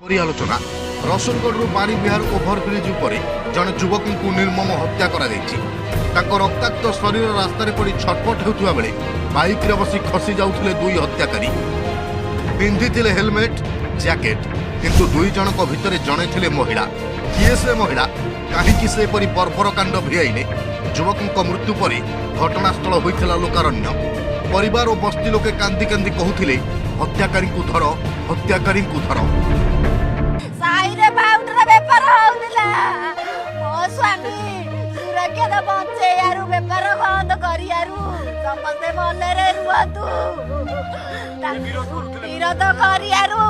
ପରି ଆଲୋଚନା। ରସୁଲଗଡ଼ରୁ ବାଣୀବିହାର ଓଭରବ୍ରିଜ୍ ଉପରେ ଜଣେ ଯୁବକଙ୍କୁ ନିର୍ମମ ହତ୍ୟା କରାଯାଇଛି। ତାଙ୍କ ରକ୍ତାକ୍ତ ଶରୀର ରାସ୍ତାରେ ପଡ଼ି ଛଟପଟ ହେଉଥିବା ବେଳେ ବାଇକ୍ରେ ବସି ଖସି ଯାଉଥିଲେ ଦୁଇ ହତ୍ୟାକାରୀ। ପିନ୍ଧିଥିଲେ ହେଲମେଟ୍, ଜ୍ୟାକେଟ୍, କିନ୍ତୁ ଦୁଇ ଜଣଙ୍କ ଭିତରେ ଜଣେ ଥିଲେ ମହିଳା। କିଏ ସେ ମହିଳା? କାହିଁକି ସେ ଏପରି ବର୍ବର କାଣ୍ଡ ଭିଆଇଲେ? ଯୁବକଙ୍କ ମୃତ୍ୟୁ ପରେ ଘଟଣାସ୍ଥଳ ହୋଇଥିଲା ଲୋକାରଣ୍ୟ। ପରିବାର ଓ ବସ୍ତି ଲୋକେ କାନ୍ଦି କାନ୍ଦି କହୁଥିଲେ, "ହତ୍ୟାକାରୀଙ୍କୁ ଧର, ହତ୍ୟାକାରୀଙ୍କୁ ଧର।" ସାହିରେ ପାଉଡର ବେପାର ହଉଥିଲା। ମୋ ସ୍ୱାମୀ ସୁରକ୍ଷିତ ବଞ୍ଚେଇବାରୁ, ବେପାର ବନ୍ଦ କରିବାରୁ, ସମସ୍ତେ ଭଲରେ ରୁହନ୍ତୁ ବିରୋଧ କରିବାରୁ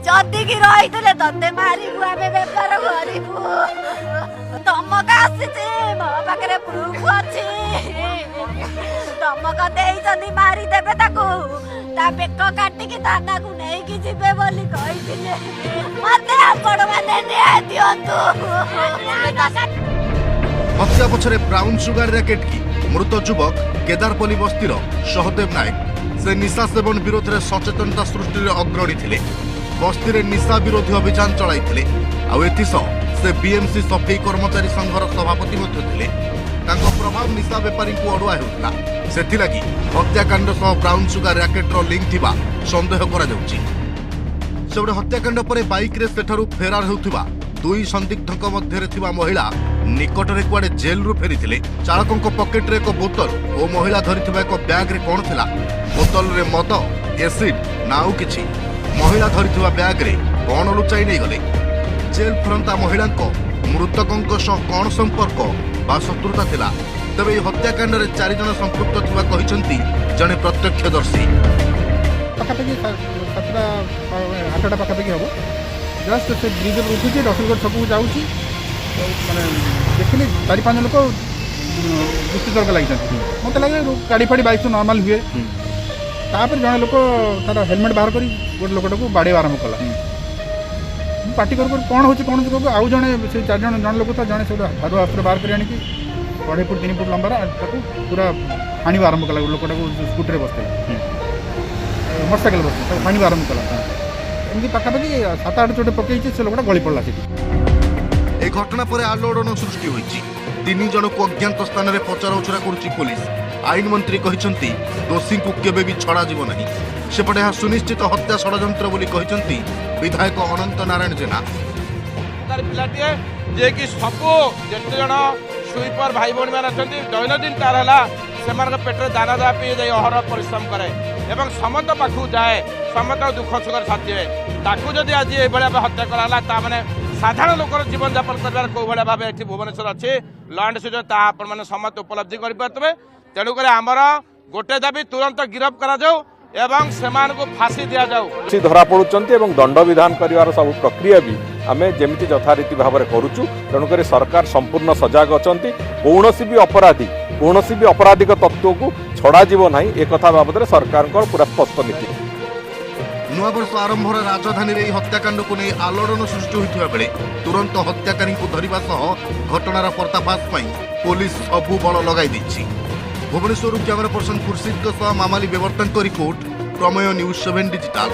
ଜଗିକି ରହିଥିଲେ, ତତେ ମାରିବୁ, ଆମେ ବେପାର କରିବୁ। ଧମକ ଆସିଛି, ମୋ ପାଖରେ ପ୍ରୁଫ ଅଛି। ଧମକ ଦେଇଛନ୍ତି, ମାରିଦେବେ ତାକୁ, ତା ବେକ କାଟିକି ଥାନାକୁ ନେଇକି ଯିବେ ବୋଲି କହିଥିଲେ। ମତେ ଆପଣ ମାନେ ନ୍ୟାୟ ଦିଅନ୍ତୁ। ହତ୍ୟା ପଛରେ ବ୍ରାଉନ୍ ସୁଗାର ର୍ୟାକେଟ୍ କି? ମୃତ ଯୁବକ କେଦାରପଲ୍ଲୀ ବସ୍ତିର ସହଦେବ ନାୟକ। ସେ ନିଶା ସେବନ ବିରୋଧରେ ସଚେତନତା ସୃଷ୍ଟିରେ ଅଗ୍ରଣୀ ଥିଲେ। ବସ୍ତିରେ ନିଶା ବିରୋଧୀ ଅଭିଯାନ ଚଳାଇଥିଲେ। ଆଉ ଏଥିସହ ସେ ବିଏମ୍ସି ସଫେଇ କର୍ମଚାରୀ ସଂଘର ସଭାପତି ମଧ୍ୟ ଥିଲେ। ତାଙ୍କ ପ୍ରଭାବ ନିଶା ବେପାରୀଙ୍କୁ ଅଡୁଆ ହେଉଥିଲା। ସେଥିଲାଗି ହତ୍ୟାକାଣ୍ଡ ସହ ବ୍ରାଉନ୍ ସୁଗାର ର୍ୟାକେଟ୍ର ଲିଙ୍କ୍ ଥିବା ସନ୍ଦେହ କରାଯାଉଛି। ସେପଟେ ହତ୍ୟାକାଣ୍ଡ ପରେ ବାଇକ୍ରେ ସେଠାରୁ ଫେରାର ହେଉଥିବା ଦୁଇ ସନ୍ଦିଗ୍ଧଙ୍କ ମଧ୍ୟରେ ଥିବା ମହିଳା ନିକଟରେ କୁଆଡେ ଜେଲ୍ରୁ ଫେରିଥିଲେ। ଚାଳକଙ୍କ ପକେଟରେ ଏକ ବୋତଲ ଓ ମହିଳା ଧରିଥିବା ଏକ ବ୍ୟାଗ୍ରେ କ'ଣ ଥିଲା? ବୋତଲରେ ମଦ, ଏସିଡ୍ ନା ଆଉ କିଛି? ମହିଳା ଧରିଥିବା ବ୍ୟାଗ୍ରେ କ'ଣ ଲୁଚାଇ ନେଇଗଲେ? ଜେଲ୍ ଫେରନ୍ତା ମହିଳାଙ୍କ ମୃତକଙ୍କ ସହ କ'ଣ ସମ୍ପର୍କ ବା ଶତ୍ରୁତା ଥିଲା? ତେବେ ଏହି ହତ୍ୟାକାଣ୍ଡରେ ଚାରିଜଣ ସମ୍ପୃକ୍ତ ଥିବା କହିଛନ୍ତି ଜଣେ ପ୍ରତ୍ୟକ୍ଷଦର୍ଶୀ। ପାଖାପାଖି 7ଟା 8ଟା ପାଖାପାଖି ହେବ। ଜଷ୍ଟ ସେ ବ୍ରିଜ୍ ଉପରେ ଉଠୁଛି, ରସୁଲଗଡ଼ ଛକକୁ ଯାଉଛି। ତ ମାନେ ଦେଖିଲି ଚାରି ପାଞ୍ଚ ଲୋକ ଯୁକ୍ତିତର୍କ ଲାଗିଛନ୍ତି। ମୋତେ ଲାଗେ ଗାଡ଼ି ଫାଡ଼ି, ବାଇକ୍ ସବୁ ନର୍ମାଲ୍ ହୁଏ। ତାପରେ ଜଣେ ଲୋକ ତାର ହେଲମେଟ୍ ବାହାର କରି ଗୋଟେ ଲୋକଟାକୁ ବାଡ଼େଇବା ଆରମ୍ଭ କଲା। ମୁଁ ପାଟି କରୁ କରୁ, କ'ଣ ହେଉଛି, କ'ଣ ହେଉଛି କରୁ, ଆଉ ଜଣେ ସେ ଚାରିଜଣ, ଜଣେ ଲୋକ ତ ଜଣେ ସେଠୁ ଧାରୁଆ ଅସ୍ତ୍ର ବାହାର କରି ଆଣିକି 2.5 ଫୁଟ 3 ଫୁଟ ଲମ୍ବାର ତାକୁ ପୁରା ହାଣିବା ଆରମ୍ଭ କଲା। ଲୋକଟାକୁ, ସ୍କୁଟିରେ ବସିଥିଲା, ମୋଟରସାଇକେଲ ବସିଥିଲା, ତାକୁ ହାଣିବା ଆରମ୍ଭ କଲା। ଏମିତି ପାଖାପାଖି ସାତ ଆଠ ଚୋଟ ପକେଇଛି, ସେ ଲୋକଟା ଗଳି ପଡ଼ିଲା ସେଠି। ଏହି ଘଟଣା ପରେ ଆଲୋଡ଼ନ ସୃଷ୍ଟି ହୋଇଛି। ତିନି ଜଣଙ୍କୁ ଅଜ୍ଞାତ ସ୍ଥାନରେ ପଚରାଉଚରା କରୁଛି ପୋଲିସ। ଆଇନ ମନ୍ତ୍ରୀ କହିଛନ୍ତି, ଦୋଷୀଙ୍କୁ କେବେ ବି ଛଡ଼ାଯିବ ନାହିଁ। ସେପଟେ ଏହା ସୁନିଶ୍ଚିତ ହତ୍ୟା ଷଡ଼ଯନ୍ତ୍ର ବୋଲି କହିଛନ୍ତି ବିଧାୟକ ଅନନ୍ତ ନାରାୟଣ ଜେନା। ତାର ପିଲାଟିଏ, ଯିଏକି ସବୁ ଯେତେ ଜଣ ସୁଇପର ଭାଇ ଭଉଣୀମାନେ ଅଛନ୍ତି, ଦୈନନ୍ଦିନ ତାର ହେଲା ସେମାନଙ୍କ ପେଟରେ ଦାନା ଦେବା ପାଇଁ ଯାଇ ଅହରହ ପରିଶ୍ରମ କରେ ଏବଂ ସମସ୍ତ ପାଖକୁ ଯାଏ, ସମସ୍ତଙ୍କ ଦୁଃଖ ସୁଖର ସାଥୀ ହୁଏ। ତାକୁ ଯଦି ଆଜି ଏଇଭଳିଆ ଭାବେ ହତ୍ୟା କରାଗଲା, ତା ମାନେ ସାଧାରଣ ଲୋକର ଜୀବନଯାପନ କରିବାର କୋଉ ଭଳିଆ ଭାବେ ଏଠି ଭୁବନେଶ୍ୱର ଅଛି ଲ ଆଣ୍ଡ ସିଚୁଏସନ, ତାହା ଆପଣମାନେ ସମସ୍ତେ ଉପଲବ୍ଧି କରିପାରୁଥିବେ। ତେଣୁକରି ଆମର ଗୋଟେ ଦାବି, ତୁରନ୍ତ ଗିରଫ କରାଯାଉ ଏବଂ ସେମାନଙ୍କୁ ଫାଶୀ ଦିଆଯାଉ। ଦୋଷୀ ଧରା ପଡୁଛନ୍ତି ଏବଂ ଦଣ୍ଡବିଧାନ କରିବାର ସବୁ ପ୍ରକ୍ରିୟା ବି ଆମେ ଯେମିତି ଯଥାରୀତି ଭାବରେ କରୁଛୁ। ତେଣୁକରି ସରକାର ସମ୍ପୂର୍ଣ୍ଣ ସଜାଗ ଅଛନ୍ତି। କୌଣସି ବି ଅପରାଧୀ, କୌଣସି ବି ଅପରାଧିକ ତତ୍ତ୍ୱକୁ ଛଡ଼ାଯିବ ନାହିଁ, ଏ କଥା ବାବଦରେ ସରକାରଙ୍କର ପୁରା ସ୍ପଷ୍ଟ ନୀତି। ନୂଆବର୍ଷ ଆରମ୍ଭରେ ରାଜଧାନୀରେ ଏହି ହତ୍ୟାକାଣ୍ଡକୁ ନେଇ ଆଲୋଡ଼ନ ସୃଷ୍ଟି ହୋଇଥିବା ବେଳେ ତୁରନ୍ତ ହତ୍ୟାକାରୀଙ୍କୁ ଧରିବା ସହ ଘଟଣାର ପର୍ଦ୍ଦାଫାଶ ପାଇଁ ପୋଲିସ ସବୁ ବଳ ଲଗାଇ ଦେଇଛି। ଭୁବନେଶ୍ୱରରୁ କ୍ୟାମେରା ପର୍ସନ ଖୁର୍ସିଦଙ୍କ ସହ ମାମାଲି ବେବର୍ତ୍ତାଙ୍କ ରିପୋର୍ଟ, ପ୍ରମେୟ ନ୍ୟୁଜ୍ 7 ଡିଜିଟାଲ।